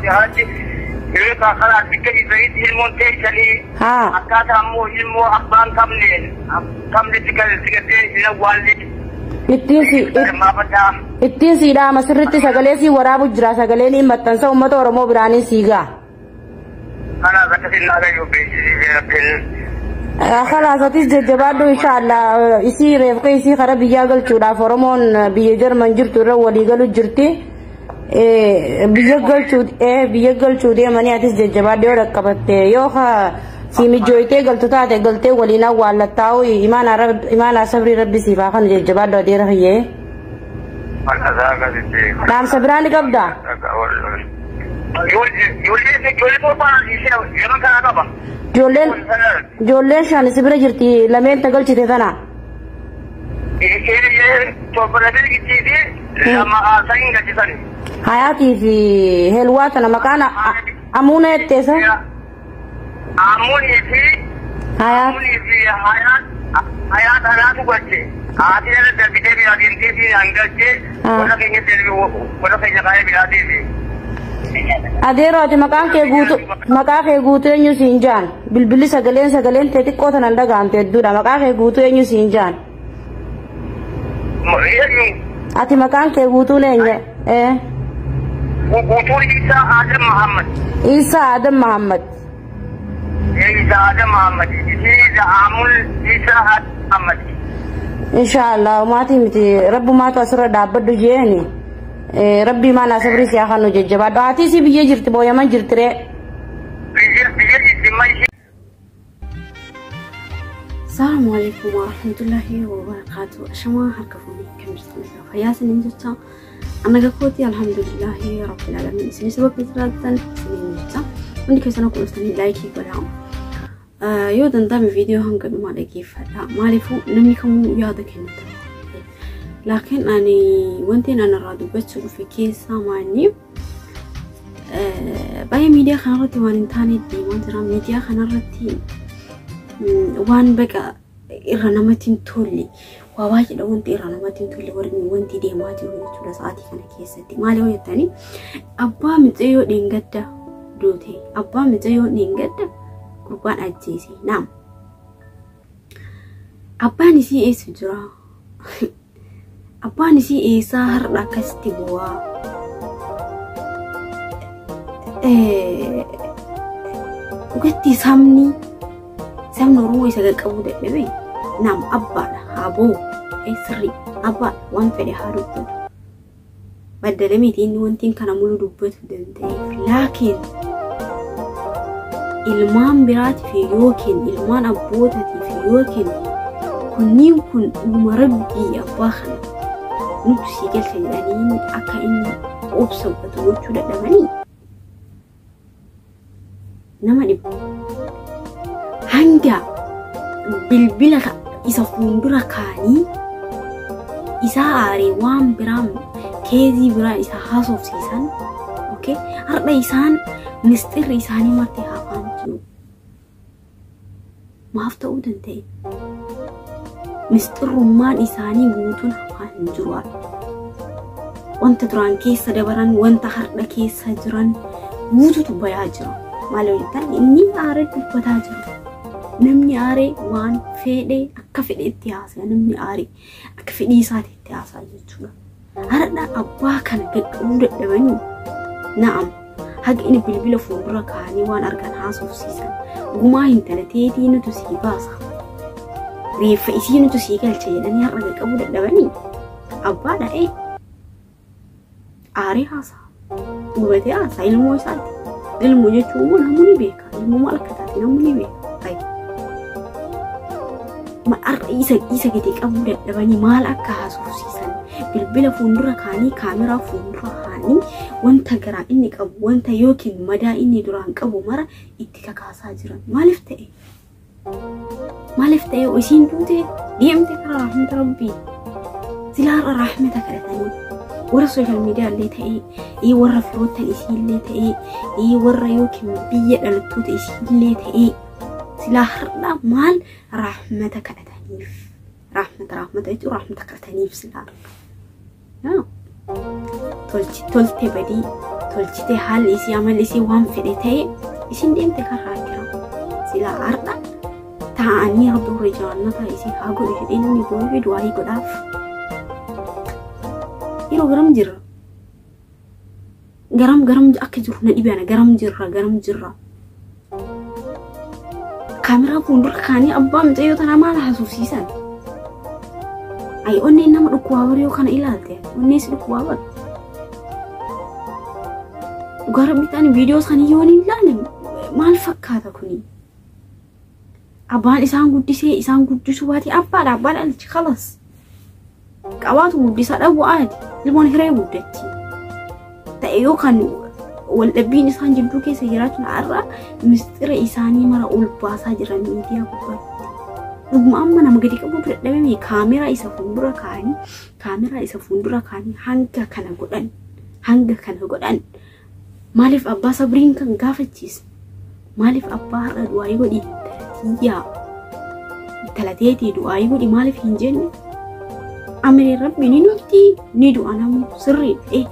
Haati yeroo karaa bikka jirtanitti ilmoon teessanii akkaataa ammoo ilmoo abbaan qabneen qabnetti galtee hin awwaalle. Ittiin si ittiin sii dhaama sirriitti sagalee sii waraabu jira, sagaleen hin maxxansa uummata Oromoo biraanii sii ga'a. Kanaaf akkasiin naa gayyuu beeksisii rabbiin. Khalaas, atis jajjabaadhu, inshaallah isii reefka isii kara biyyaa galchuudhaaf Oromoon biyya Jarman jirtu irra walii galu jirti. Biyya galchuu, biyya galchuu deemanii, atis jajjabaadhu, yoo dhaqqabatte, yoo si mijooytee galtu taate galtee waliin awwaallattaa'u. Imaanaa sabrii rabbi siif haa kanu, jajjabaadhu adeera kiyyee. Dhaamsa biraa ni qabdaa? Ijoollee torbaan yeroo kana qaba. Ijoolleen shan si bira jirti, lameen ta galchite tana. Torba lameen gittii fi lama saniin galchisan. Hayaatii fi Helwaa tana maqaan Amuuna jetteessa? Amuunii fi Hayaat. Amuunii fi Hayaat, Hayaat anaatu galche. Haati irra darbitee biraa deemtee fi an galche, warra keenya darbe, warra keenya kaayee biraa deeme. Adeeroo, ati maqaan kee guutuu, maqaa kee guutuu eenyu siin jaan? Bilbilli sagaleen tee xiqqoo tanan dhaga'amte hedduudha. Maqaa kee guutuu eenyu siin jaan? Ati maqaan kee guutuun eenyu? Guutuun Isaa Adam Muhammad. Isaa Adam Muhammad. Isaa Adam Muhammad. Isii Amuun Isaa Adam Muhammad. Inshaallah maatii miti, rabbumaatu asirra dhaabbadhu jeeni. Rabbii maanaa sabrii siyaa kanu, jajjabaadhu. Haati isii biyya jirti moo Yaman jirti ree? Biyya jirti ma ishee. Assalamu alaikum warahmatullahi wabarakatuh. Ashamaa, harka fuunee, kan jirtan egaa fayyaa isiniin jecha. Annaga kooti, alhamdulillahi rabbil alamin. Isinis bakka jiraattan isiniin jecha. Hundi keessan akkuma dhuftanii like godhaa. Yoo danda'ame viidiyoo hanga dhumaa dhaggeeffadha. Maaliifuu namni kamuu yaada kennata. Laakiin ani wanti ani irraa dubbachuu dhufe keessaa maanni baay'ee miidiyaa kanarratti waan hin taane deemaa jira. Miidiyaa kanarratti waan baqa irra namatti hin tolle waa baay'eedha, wanti irra namatti hin tolle wanti deemaa jiru jechuudha sa'aatii kana keessatti. Maali yoo jettanii, abbaa mucayyoo dheengadda duute, abbaa mucayyoo dheengadda gurbaan ajjeese naam. Abbaan isii eessa jira? Abbaan isii eessaa har'a akkasitti bu'aa? Dhugatti sabni Oromoo isa qaqqabuu dadhabe nam abbaadha haa boo'u, sirrii abbaadha, waan fedhe haa dubbatu. Baddala miti inni wanti kana mulu dubbatu danda'eef, laakiin ilmaan biraatiif yookiin ilmaan abbootaatiif yookiin kunniin kun uuma rabbii abbaa kana nuti sii galcha jedhanii akka inni obsa godhatu gochuu dadhabanii nama dhibu. Hanga bilbila isa fuuldura kaanii isaa aaree waan biraa keezii biraa isa haasofsiisan, okay, har'a isaan misxirri isaanii marti hafaan jiru. Maaf ta'uu danda'e? Misxirrummaan isaanii guutuun hafaan hin jiru har'a. Wanta duraan keessa dabaran, wanta har'a keessa jiran guututu bayaa jira. Maal yoo jettan, inni aaree dubbataa jira. Namni aaree waan fedhe akka fedhetti haasaya. Namni aaree akka fedhii isaatiitti haasaya jechuudha. Har'a abbaa kana qaqqabuu dadhabanii, na'am, haga inni bilbila fuuldura kaa'anii waan argan haasofsiisan. Gumaa intala teetii nutu sii baasa. Reeffa isii nutu sii galcha jedhanii har'a qaqqabuu dadhabanii abbaa dha'ee aaree haasaa. Gubatee haasaa, ilmoo isaati. Ilmoo jechuun immoo namni ni beeka. Ilmoo maal akka taate namni ni beeka. Har'a isa gadi qabuu dadhabanii maal akka haasofsiisan, bilbila fuuldura kaanii, kaameraa fuuldura kaanii, wanta garaa inni qabu, wanta yookiin madaa inni duraan qabu mara itti kakaasaa jiran. Maaliif ta'e? Maaliif ta'e? Isiin duute, deemte karaa rahmata rabbii. Silaa har'a rahmata kadhatanii warra social media illee ta'ee, warra firoottan isii illee ta'ee, warra yookiin biyya dhalattoota isii illee ta'ee, silaa har'a maal rahmata kadhataniif? Rahmata, rahmata jechuun rahmata kadhataniif silaa. Tolte badii tolchite haalli isii amalli isii waan fedhe ta'e isin deemte karaa jira. Silaa har'a taa'anii rabbi warra jannata isii haa godhu jedhee namni boo'ee fi du'aayii godhaaf. Yeroo garam jirra? Garam garam akka jiru na dhibana garam jirra garam jirra. Kaameraa fuuldura kaanii abbaa mucayyoo tanaa maal haasofsiisan? Ayi onneen nama dhukkubaa bara yoo kana ilaalte onneen si dhukkubaa bara. Dhugaa rabbi ta'an viidiyoo isaanii yoo hin ilaalle maal fakkaata kuni? Abbaan isaan guddisee isaan guddisuu baatee abbaadha abbaa dhalchi kalas. Qabaatu guddisaa dhabu aadi ilmoon hiree guddatti. Ta'e yoo kan waldhabbiin isaan jidduu keessa jiraachuun har'a mistira isaanii mara ol baasaa jiran miidiyaa gubbaatti. Dhuguma amma nama gadi qabuutu dadhabame kaameraa isa fuuldura kaa'anii kaameraa isa fuuldura kaa'anii hanga kana godhan hanga kana godhan maaliif abbaa sabriin kan gaafachiisa maaliif abbaa har'a du'aayii godhi talatiyyaa talateetii du'aayii godhi maaliif hin jenne amiree rabbi ni nuti ni du'a namu sirrii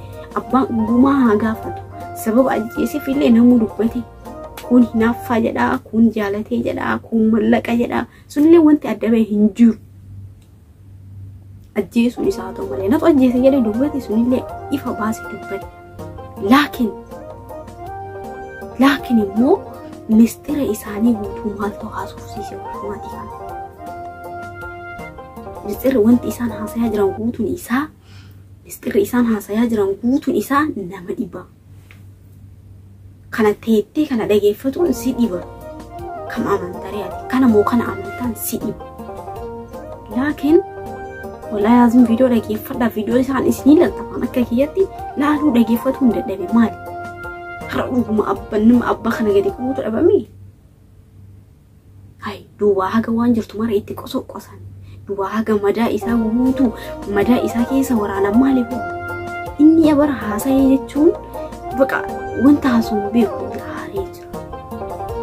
abbaan gumaa haa gaafatu sababa ajjeeseef illee namuu dubbate kun hinaaffaa jedhaa kun jaalatee jedhaa kun mallaqa jedhaa sunillee wanti adda bahe hin jiru. Ajjeesuun isaa haa ta'u malee natu ajjeese jedhee dubbate sunillee ifa baase dubbate. Laakiin immoo mistira isaanii guutuu maaltu haasofsiise warra maatii kana. Mistirri wanti isaan haasayaa jiran guutuun isaa mistirri isaan haasayaa jiran guutuun isaa nama dhiba. Kana teettee kana dhageeffatuun si dhiba. Kam amantaa re'aati? Kana moo kana amantaan si dhiba. Laakiin wallahi azim viidiyoo dhageeffadhaa viidiyoo isaan isinii laltafan akka kiyyatti laaluu dhageeffatuu hin dadhabe maali? Har'a dhuguma abbaan nama abbaa kana gadi qabuutu dhabame. Hai duwwaa haga waan jirtu mara itti qosoqqosan. Duwwaa haga madaa isaa guutuu madaa isaa keessa waraanan maaliif? Inni bara haasa'ee jechuun baqa wanta haasa'u beeku haaree jira.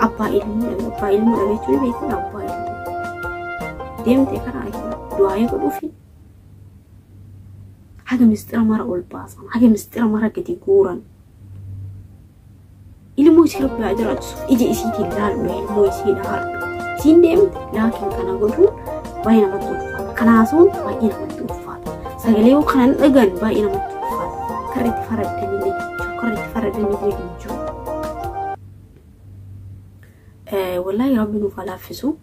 Abbaa ilmoo dhabe abbaa ilmoo dhabe jechuun beekna abbaa ilmoo. Deemtee karaa du'aayii godhuufi haga mistira mara ol baasan haga mistira mara gadi guuran. Ilmoo isii rabbi haa jiraachisuuf ija isiitiin laaluudha ilmoo isiidha har'a. Isiin deemte laakiin kana godhuun baay'ee namatti ulfaata. Kana haasa'uun baay'ee namatti ulfaata. Sagalee yoo kanan dhagan baay'ee namatti ulfaata. Karra itti faraddanillee hin jiru. Karra itti faraddanillee hin jiru. Wallaahi rabbi nuuf haa laaffisu.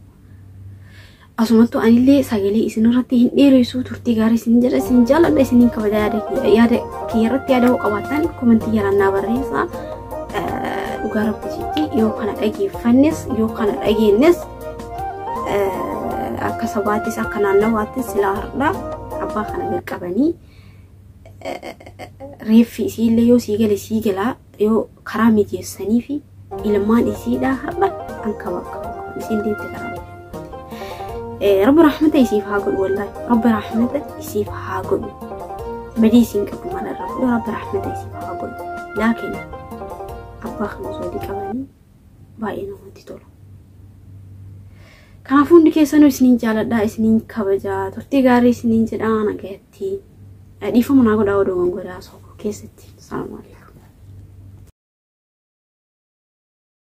Asumattuu anillee sagalee isin irratti hin dheeressu turtii gaarii isin jedha isin jaaladha isiniin kabaja yaada kiyya irratti yaada hoo qabaattan komentii jalaan naa barreessaa. Dhugaa rabbi jechi yoo kana dhageeffannes yoo kana dhageennes akka sabaattis akka naannawaattis silaa har'aa abbaa kana qaqqabanii reeffi isiillee yoo sii gale sii galaa yoo karaa mijeessanii fi ilmaan isiidhaa har'a an kaba qabu isiin deemte karaa rabbi rahmata isiif haa godhu wallaahi rabbi rahmata isiif haa godhu badii isiin qabdu mana irraa fudhu rabbi rahmata isiif haa godhu laakiin abbaa kana osoo qabanii baay'ee namatti tola. Kanaafuu hundi keessanuu isiniin jaaladhaa isiniin kabajaa turtii gaarii isiniin jedhaa nagayatti dhiifama naa godhaa odoo gongodaa sookoo keessatti. Salaamu alaikum.